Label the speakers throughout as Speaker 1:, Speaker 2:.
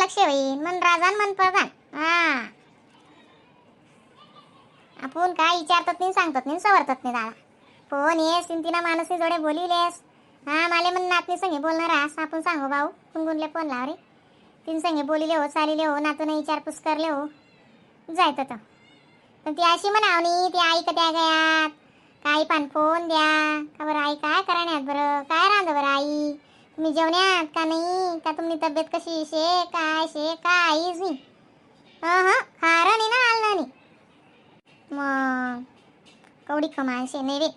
Speaker 1: लक्ष होईन. मन राजान मन प्रधान. हा, आपण काय विचारतात नाही, सांगतात नाही, सवरतात नाही दादा. फोन येस तिना माणूसनी जोडे बोलिलेस. हा, माले मन नातनी संगे बोलणार असं आपण सांगू भाऊ. कुंगुनले फोन लाव रे, तीन संगे बोलिले हो, चालिले हो, नातून विचारपूस करले हो, जायत तर. पण ती अशी म्हणावणी ती आई कत्या गयात काही पण फोन द्या का बरं आई, काय करण्यात बरं, काय रांध बरं आई, तुम्ही जेवण्यात का नाही का, तुमची तब्येत कशी शे, काय शे, काहीच नाही. हं खारं नाही ना आलं नाही. मग कवडी कमाल शे. नाही रे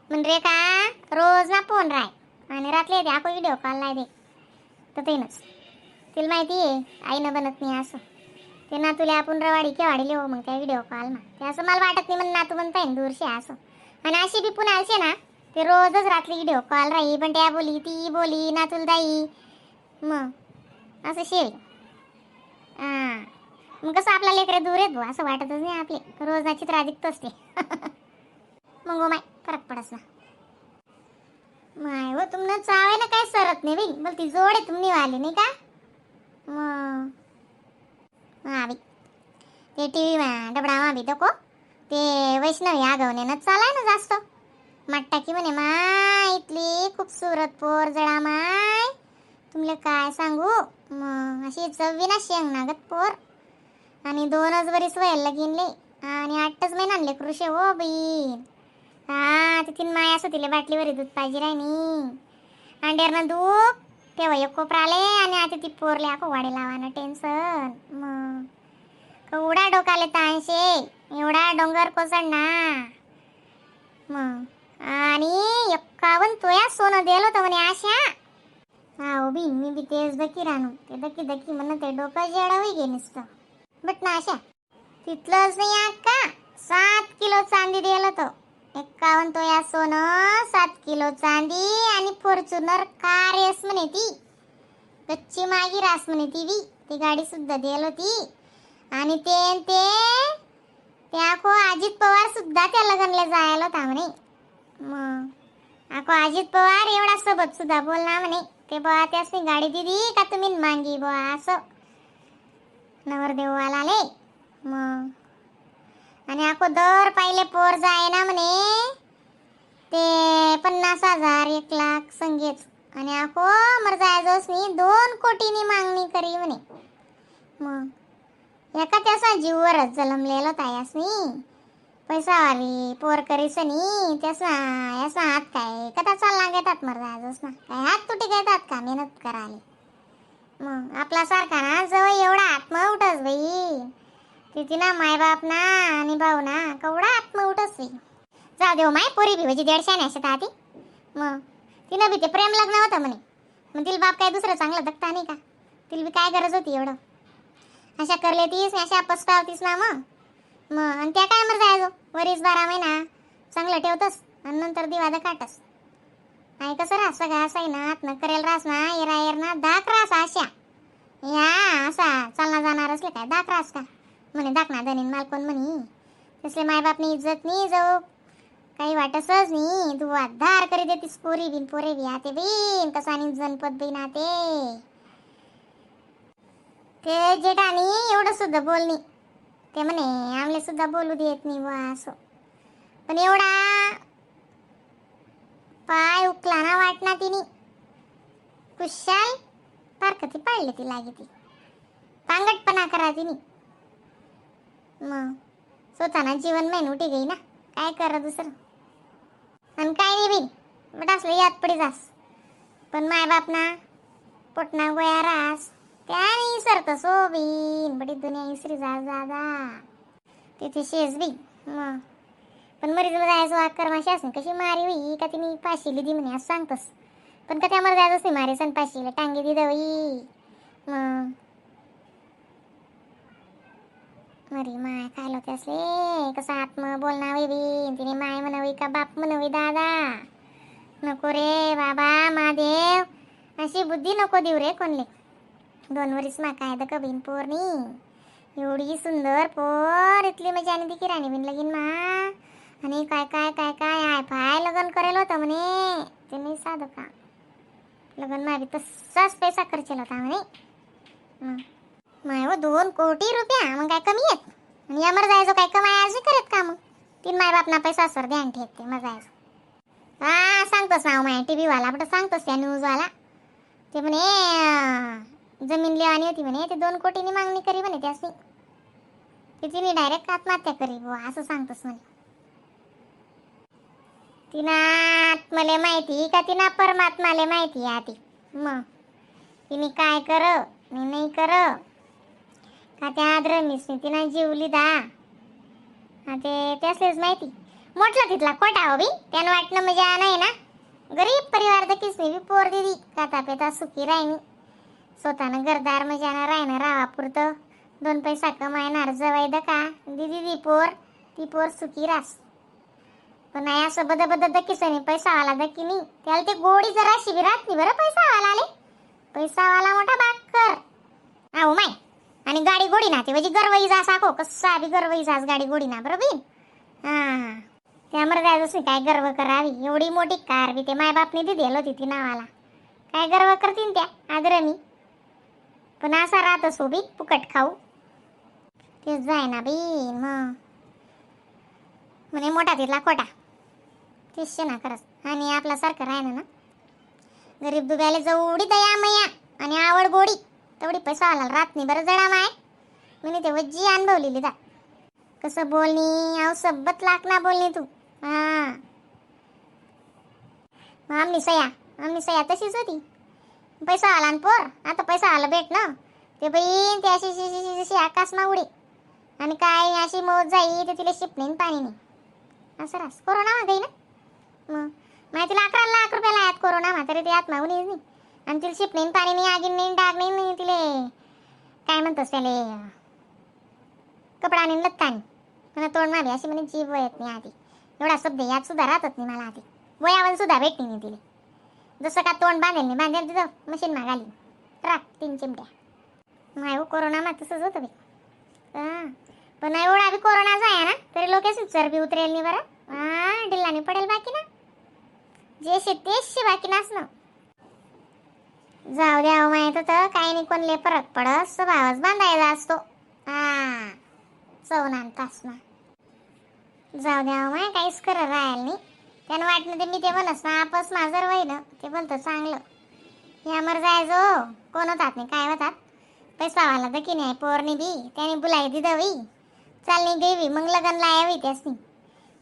Speaker 1: म्हण रे का रोज ना फोन राय आणि रात्री येते आपण व्हिडिओ कॉल लाय दे तर तेनच तिला माहिती आहे आईनं बनत नाही असं. ते ना तुला आपण रवाडी केवाडी लिहू मग त्या व्हिडिओ कॉल मा ते असं मला वाटत नाही. म्हण नातू म्हणता येईन दूरशी असं. आणि अशी बी पुन्हा आलशे ना ते रोजच रात्री व्हिडिओ कॉल राही, पण त्या बोली ती बोली नातुला दाई मग असं शेवी. हां, मग कसं आपला लेकरं दूर येत बुवा असं वाटतच नाही. आपले रोज ना चित्र दिखतोच ते. मग ओ my, फरक पडस ना माय. हो, तुमनं चाव आहे ना काय सरत नाही बाई. बोल ती जोड आहे तुम्ही वाली नाही का. मग हा बाई, ते टी व्ही मा डबडा मा बी दको ते वैष्णवी आगवणे चालाय ना जास्त मट्टा की म्हणे मा इथली खूपसूरत पोर जळा माय, तुमले काय सांगू. मग अशी चव्वी ना शेंगनागत पोर आणि 2च वरीस वयाला लगीनले आणि 8च महिना लेकरू शे हो बहीण. हा, तिथून माय असं तिला बाटलीवर दूध पाहिजे राहिनी अंड्यारनं दूध तेव्हा एक कोपरा आले आणि आता ती पोरले आको वाडे लावानं टेन्शन. मग एवढा डोकाले तानशे, एवढा डोंगर कोसळना. मग आणि 51 तोया सोनं दिलं होतं म्हणे आशा. हा हो बी, मी बी तेच दकी राहणू ते दकी दकी म्हण ते डोकं जेडावी गे नुसतं. बट ना आशा तिथलंच नाही अक्का 7 किलो चांदी दिलं होतं. 51 तोया सोनं, 7 किलो चांदी आणि फॉर्च्युनर कार येस म्हणे ती कच्ची मागी रास म्हणे ती बी ती गाडी सुद्धा दिल होती. आणि ते न ते ते आखो अजित पवार सुद्धा त्या लग्नाला जायला होता म्हणे. मग आखो अजित पवार एवढा सोबत सुद्धा बोलना म्हणे ते बुवा त्यासनी गाडी दिली का तुम्ही मांगी बुवा असं नवरदेवाला आले. मग आणि आखो दर पाहिले पोर जाय ना म्हणे ते 50,000 1 लाख संगेच आणि आखो मर जायचोच नाही 2 कोटीनी मागणी करी म्हणे. मग एका त्याचा जीववरच जलमलेला तायासनी पैसावाली पोर करीसनी त्याचा याचा हात काय कथा चालला घेतात मर जायचोच ना काय हात तुटी घेतात का मेहनत करायला. मग आपला सारखा ना जवळ एवढा आत्मा उठस बाई तिथे ना मायबाप ना आणि भाऊ ना केवढा आत्मा उठस बाई. जाऊ देव माय पोरी बी म्हणजे 150 नाही अशा ती. मग तिनं बी ते प्रेम लग्न होतं म्हणे. मग तिला बाप काय दुसरं चांगलं दगता नाही का, तिला बी काय गरज होती एवढं अशा करले तीस अशा पस्तावतीस ना. मग मग आणि त्या काय मर जायचो वरीस 12 महिना चांगलं ठेवतस आणि नंतर दिवादा काटस. आई कसं रास सगळं असं आहे ना आत करेल रास ना एरा एर ना दाख रास अशा या असा चालना जाणार असले काय दाख रास का म्हणे दाखना धनीन मालकोन म्हणे तसले मायबापनी इज्जत नाही जाऊ काही वाटसच नाही. तू आधार करी देतीस पोरी बिन पोरे बी आते बीन कसा आणि जनपद बिन आते ते जेठानी एवढं सुद्धा बोलणी ते म्हणे आमले सुद्धा बोलू देत नाही बुवा असं. पण एवढा पाय उकला ना वाटना तिने कुशाल फारकती पाडली ती लागी ती पांगटपणा करा तिने. मग स्वतःना जीवन मेन उठी गई ना काय करा दुसरं आणि काय नाही बी बट असलं याद पडी जास. पण मायबाप ना पोटना गोया रास त्या नाही सरत सो बीन बडी दुनिया इसरी जा दादा तिथे शेज बी. मग पण मरीज जायचो अक्कर माशी असेल कशी मारी होई का तिने पाशी लिधी म्हणे असं सांगतस. पण का त्यामध्ये जायचंच नाही मारे सण पाशीला टांगी दिलं होई. मग मरी माय खायला होते असले कसं आत्म बोलणार बी तिने माय म्हणावी का बाप म्हणावी दादा. नको रे बाबा महादेव अशी बुद्धी नको देऊ रे कोणले. 2 वरीस मा काय तर कबीन पोरनी एवढी सुंदर पोर इथली मजा आणि ती किराणी बिन लगीन मा आणि काय काय काय काय I फाय लग्न करेल होतं म्हणे ते नाही साधं का लग्न मा बी तसाच पैसा खर्चेला होता म्हणे. मग माय हो, 2 कोटी रुपया मग काय कमी आहेत? आणि यामर जायचो काय कमाय आज करत का? मग तीन मायबाप ना पैसा सर ध्यान ठेवते मग जायचो. हा, सांगतोस नाव माय टीव्ही वाला पण सांगतोस, त्या न्यूज वाला. ते म्हणे जमीन लेवानी होती म्हणे, ते 2 कोटीनी मागणी करी म्हणे त्यासनी, ते तिने डायरेक्ट आत्महत्या करी बुवा, असं सांगतोस म्हणे. तिना आत्मले माहिती का तिना परमात्माले माहिती आधी. मग तिने काय कर आणि नाही कर का, त्या आद्रमीसनी तिना जीवली दा. हा, ते त्यासलेच माहिती. मोठला तिथला खोटा हो बी. त्यानं वाटलं म्हणजे नाही ना, गरीब परिवार दकीच नाही बी पोर दिदी खाता पेता सुखी राहिनी. स्वतःनं घरदार मजानं राहणं राहा पुरतं दोन पैसा कमायणार जवाई दका दिदी दी पोर, ती पोर सुखी रास. पण नाही असं बद बद दकीस नाही पैसावाला दकी नाही. त्याला ते गोडी जराशी बी राहत नाही बरं पैसावाला आले. पैसावाला मोठा बाकर आहो माय. आणि गाडी गोडी ना ते म्हणजे गर्वई जा साको कसा बी गर्वई जास गाडी गोडी ना बरोबर. हा, त्यामुळे जायचं काय गर्व करावी? एवढी मोठी कार बी ते मायबापने दिली होती ती नावाला, काय गर्व करतील त्या आदरमी? पण असा राहत असो बी फुकट खाऊ तेच जाय ना बी. मग म्हणे मोठा तिथला खोटा. तेच शे ना खरंच. आणि आपला सारखं राहणं ना, गरीब दुब्याला जेवढी दया मया आणि आवड गोडी तेवढी पैसा आला राहत नाही बरं जडा माय. म्हणे ते वज्जी अनुभवलेली दा. कसं बोलणी अहो, सबत लाख ना बोलणी तू. हा, मग आमनी सया तशीच होती. पैसा आला न पोर, आता पैसा आला भेट ना ते बहीण ते अशी अशी अशी जशी आकाशमा उडी आणि काय अशी मौत जाई ते तिला शिप नाही न पाणी नाही असं रास. कोरोना मा गई ना, मग माहिती तिला 11 लाख रुपये लायात कोरोना मा, तरी ते आत्मा उनी नाही. आणि तिला शिप नाही न पाणी नाही, आगीन नाही, डाग नाही नाही तिले काय म्हणतोस त्याले, कपडा नाही, लत्ता नाही. मला तोंड मारी अशी म्हणे जीभ वयत नाही आधी. एवढा शब्द यात सुद्धा राहतच नाही मला आधी. वयावर सुद्धा भेटली नाही तिले. जसं का तोंड बांधेल नाही बांधेल तिथं मशीन मागाली राख तीन चिमट्या. माय हो, कोरोना मा तसंच होतं बाई. हा, पण एवढा बी कोरोनाचा आहे ना तरी लोक चरबी उतरेल नाही बरं. हा, ढिल्ला पडेल बाकी ना, जे शे तेच शे बाकी नाच ना. जाऊ द्या माहित होतं काही नाही, कोणले फरक पडत. स्वभावच बांधायचा असतो. हा, चवना तास ना. जाऊ द्या माय, काहीच खरं राहील नाही. त्यानं वाटलं ते मी ते म्हणस ना आपस माझं वय ते बोलतं चांगलं. यामर जायचो कोण होतात नाही काय होतात. पैसावाला तर की नाही पोरणी बी त्याने बुलाई दिदवी चालनी गेवी. मग लग्न लायावी त्यासनी,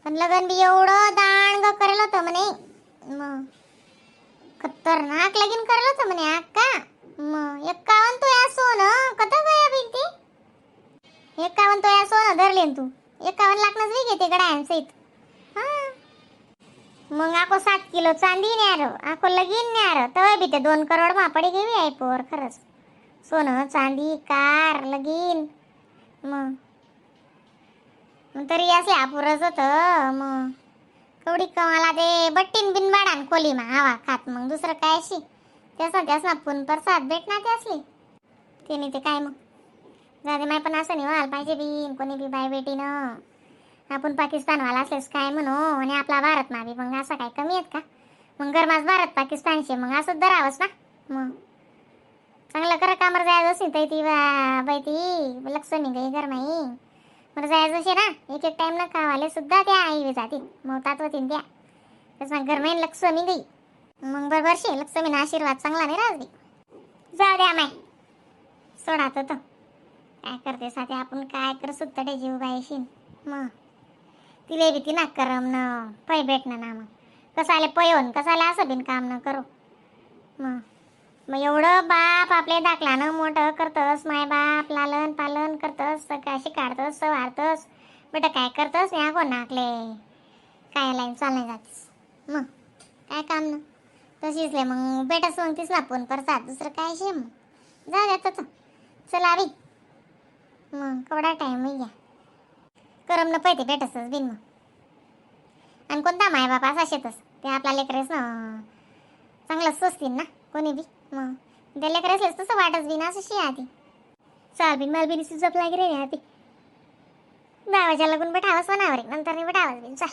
Speaker 1: पण लग्न बी एवढं दांडग करेल होतं म्हणे. मग खतरनाक लगीन करेल होतं म्हणे अक्का. मग 51 तोया सोनं कथं गया बिनती? 51 तोया सोनं धरले न तू, 51 लाख नच घेते गड्यांसहित. हा, मग आको 7 किलो चांदी न्यार, आको लगीन न्यार, तवा बी ते 2 करोड मापडी गेवी आहे पोर. खरंच सोनं चांदी कार लगीन. मग मग तरी असे अपुरच होतं. मग कवडी कमाला ते बट्टीन बिन बाडान खोली मा हवा खात. मग दुसरं काय शी त्यास ना त्यास ना पुन प्रसाद भेटणार ते असली ते नाही ते काय. मग जाते माय, पण असं नाही व्हायला पाहिजे बिन कोणी बी बाय बेटीनं. आपण पाकिस्तानवाला असलेस काय म्हणू आणि आपला भारत मा बी मग असं काय कमी आहेत का? मग गरमाच भारत पाकिस्तानचे मग असंच धरावंच ना. मग चांगलं करा कामावर जायचं असेल तर ती बाई ती लक्ष्मी गई गरमाई बरं जायचं असे ना. एक एक टाइम ना खावाले सुद्धा त्या आई जातील मग होतीन त्या तसं गरमाईन लक्ष्मी गई. मग बरोबर शे, लक्ष्मीना आशीर्वाद चांगला नाही राहत बी. जाऊ द्या माय, सोडा तो तो काय करते साथे आपण काय कर सुत्तडे जीव बायशीन. मग तिले बी ती ना करम न पै भेटणं ना. मग कसं आले पयोन कसं आले असं बिन काम न करो. मग मग एवढं बाप आपले दाखलानं मोठं करतस, माय बाप लालन पालन करतस, काय शिकाडतस सवारतस, बेटा काय करतस या कोण नाकले काय लाईन चालण्या जातीस. मग काय काम ना तशीच ले मग बेटा मग तीच ना फोन करतात दुसरं काय शे. मग जा द्या तसं चला बी. मग केवढा टाईम घ्या करम न पाहिजे भेटसच बिन. मग आणि कोणता मायबाप असा शेतस ते आपला लेकरेस ना चांगलं सोचतील ना कोणी बी. मग त्या लेकरेसलेच तसं वाटच बी ना असं शी आधी चाल बिन. मला बिन झोप लागे रे आधी 10 वाजायला लागून बठावस बनावर नंतर नाही बठावस बिन. चाल.